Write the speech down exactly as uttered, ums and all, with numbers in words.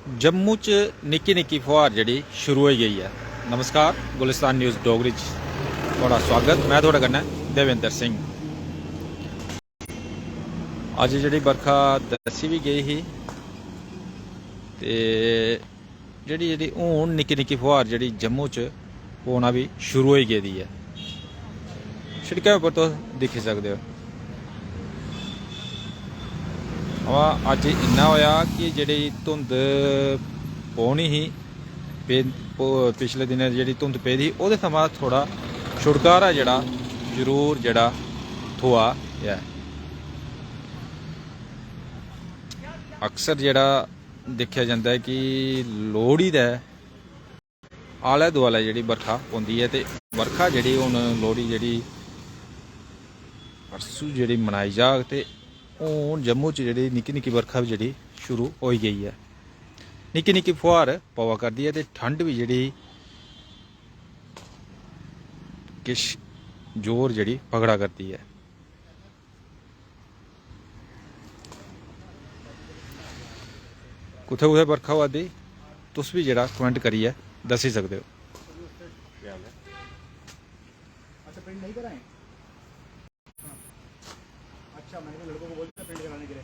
जम्मू च निक्की निक्की फुहार जेह्ड़ी शुरू होई गेई ऐ। नमस्कार, गुलिस्तान न्यूज़ डोगरी च थुआढ़ा स्वागत। मैं थुआढ़े कन्नै देवेंद्र सिंह। अज्ज जेह्ड़ी बरखा दस्सी बी गेई ही ते जेह्ड़ी जेह्ड़ी हून निक्की निक्की फुहार जेह्ड़ी जम्मू च पौना बी शुरू होई गेदी ऐ। शिड़कै उप्पर तुस दिक्खी सकदे ओ। अवा अज्ज इन्ना होया कि जेह्ड़ी धुंध पौनी ही, पे-, पो-, पिछले दिनें जेह्ड़ी धुंध पेदी ही, ओह्दे थमां थोह्ड़ा छुटकारा जेह्ड़ा जरूर जेह्ड़ा थ्होआ ऐ। अक्सर जेह्ड़ा दिक्खेआ जंदा ऐ कि लोह्ड़ी दे आलै दुआलै जेह्ड़ी बरखा पौंदी ऐ ते बरखा जेह्ड़ी हून लोह्ड़ी जेह्ड़ी परसू जेह्ड़ी मनाई जाग ते हून जम्मू च जेह्ड़ी निक्की निक्की बरखा बी जेह्ड़ी शुरू होई गेई ऐ। निक्की निक्की फुहार पवा करदी ऐ ते ठंड बी जेह्ड़ी किश जोर जेह्ड़ी पकड़ा करदी ऐ। कुत्थै कुत्थै बरखा होआ दी, तुस बी जेह्ड़ा कमेंट करियै दस्सी सकदे ओ। अच्छा, प्रिंट नहीं कराएं? अच्छा, मैंने कहा लड़कों को बोल दिया प्रिंट कराने के लिए।